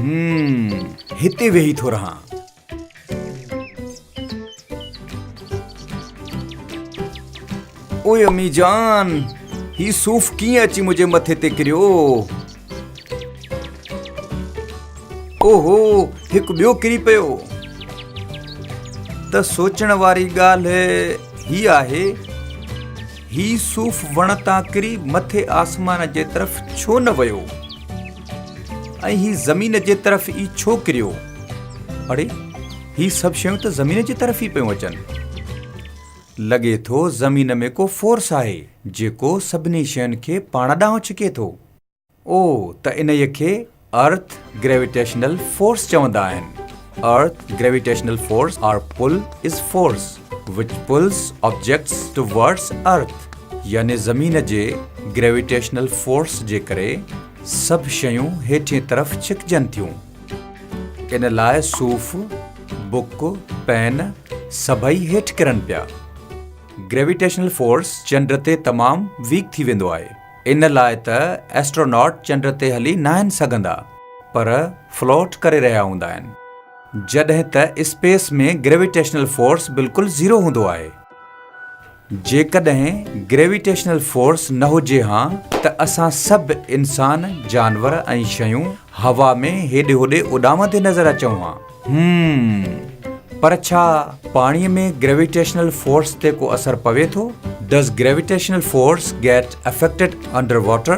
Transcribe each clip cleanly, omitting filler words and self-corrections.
هم، هتي ويهي ٿو رهان. اوئي امي جان، هي صوف ڪيئن اچي منهنجي مٿي تي ڪريو؟ اوهو، هڪ ٻيو ڪري پيو. ته سوچڻ واري ڳالهه هي آهي، هي صوف وڻ تان ڪري مٿي آسمان جي طرف ڇو نه ويو؟ ۽ هي زمين جي طرف ئي ڇو ڪريو؟ اڙي، هي سڀ شيون ته زمين جي طرف ئي پيون اچن. لڳي ٿو زمين ۾ ڪو فورس آهي، جيڪو سڀني شين کي پاڻ ڏانهن ڇڪي ٿو. او ته انهيء کي ارٿ گريويٽيشنل فورس چوندا آهن. Earth gravitational force or pull is force which pulls objects towards earth يعني زمين جي گريويٽيشنل فورس جي ڪري سڀ شيون هيٺين طرف ڇڪجن ٿيون. ان لاء صوف، بڪ، پين سڀئي هيٺ ڪرن پيا. گريويٽيشنل فورس چنڊ تي تمام ويڪ ٿي ويندو آهي. ان لاء ته ايسٽروناٽ چنڊ تي هلي ناهن سگهندا پر فلوٽ ڪري رهيا هوندا آهن. جڏهن ته اسپيس ۾ گريويٽيشنل فورس بلڪل زيرو هوندو آهي. جيڪڏهن گريويٽيشنل فورس نه هجي هان ته اسان سڀ انسان، جانور ۽ شيون هوا ۾ هيڏي هوڏي اڏامندي نظر اچون هان. هم. پر ڇا پاڻي ۾ گريويٽيشنل فورس تي ڪو اثر پوي ٿو؟ Does gravitational force get affected under water?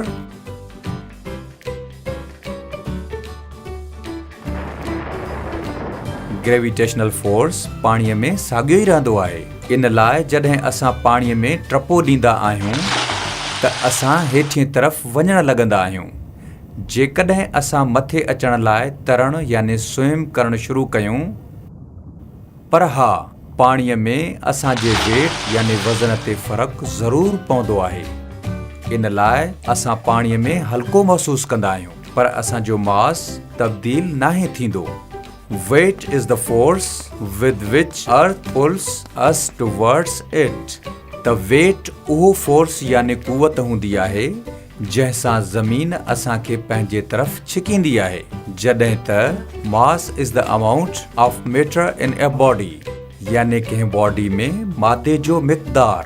Gravitational force پاڻيء ۾ ساڳيو ئي رهندو آهي. ان لاء جڏهن اسان پاڻيء ۾ ٽپو ڏيندا آهيون ته اسان هيٺئين طرف وڃڻ لڳندا آهيون. جيڪڏهن اسان مٿي اچڻ لاء ترڻ يعني سوئم ڪرڻ شروع ڪيون، پر ها، پاڻيء ۾ اسان جي ويٽ يعني وزن تي فرق ضرور پوندو آهي. ان لاء اسان پاڻيء ۾ هلڪو محسوس ڪندا آهيون، پر اسان جو ماس تبديل ناهي ٿيندو. Weight is the force with which earth pulls us towards it ته ويٽ اهو فورس يعني قوت هوندي آهي، جنهن سان زمين اسان کي پنهنجي طرف ڇڪيندي آهي، جڏهن ته mass is the amount of matter in a body يعني ڪنهن باڊي ۾ مادي جو مقدار.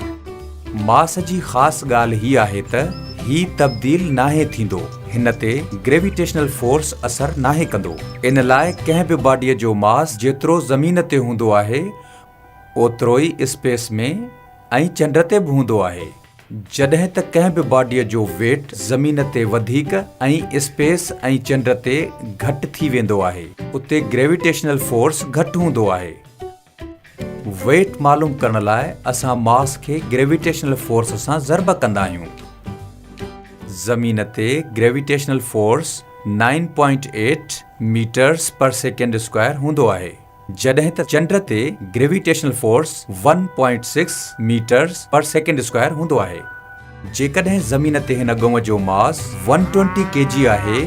ماس جي خاص ڳالهه هي آهي ته هي تبديل ناهي ٿيندو، هن تي گريويٽيشنل فورس اثر ناهي ڪندو. ان لاء ڪنهن به باڊيء جو ماس جيترو زمين تي هوندو آهي، اوترو ئي اسپيس ۾ ۽ چنڊ تي به هوندو آهي. جڏهن ته ڪنهن به باڊيء جو ويٽ زمين تي وڌيڪ ۽ اسپيس ۽ چنڊ تي گهٽ ٿي ويندو آهي، اتي گريويٽيشنل فورس گهٽ هوندو آهي. ويٽ معلوم ڪرڻ لاء اسان ماس کي گريويٽيشنل فورس سان ضرب ڪندا آهيون. زمين تي gravitational force nine point eight metres per second square هوندو آهي. جڏهن ته چنڊ تي gravitational force one point six metres per second square هوندو آهي. جيڪڏهن زمين تي هن ڳئون جو ماس ون ٽوئنٽي ڪي جي آهي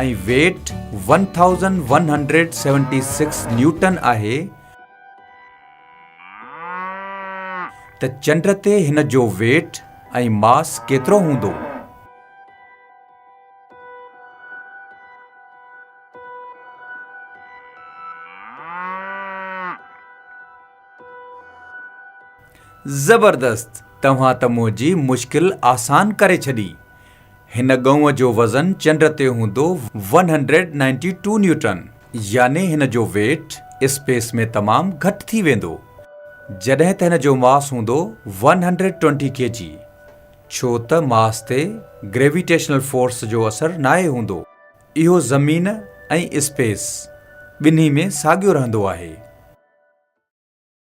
۽ weight one thousand one hundred seventy six newton آهي ته چنڊ تي هن جو ويٽ ۽ ماس ڪيترو هوندو؟ زبردست! توهان ته منهنجي مشڪل آسان ڪري ڇڏي. هن ڳئون جو وزن چنڊ تي هوندو one hundred ninety two newton يعني هن جو ويٽ اسپيس ۾ تمام گهٽ ٿي ويندو. جڏهن ته هن جو ماس هوندو one hundred twenty K G. ڇو ته ماس تي گريويٽيشنل فورس جو اثر ناهي هوندو. اهو زمين ۽ اسپيس ٻنهي ۾ ساڳيو رهندو آهي.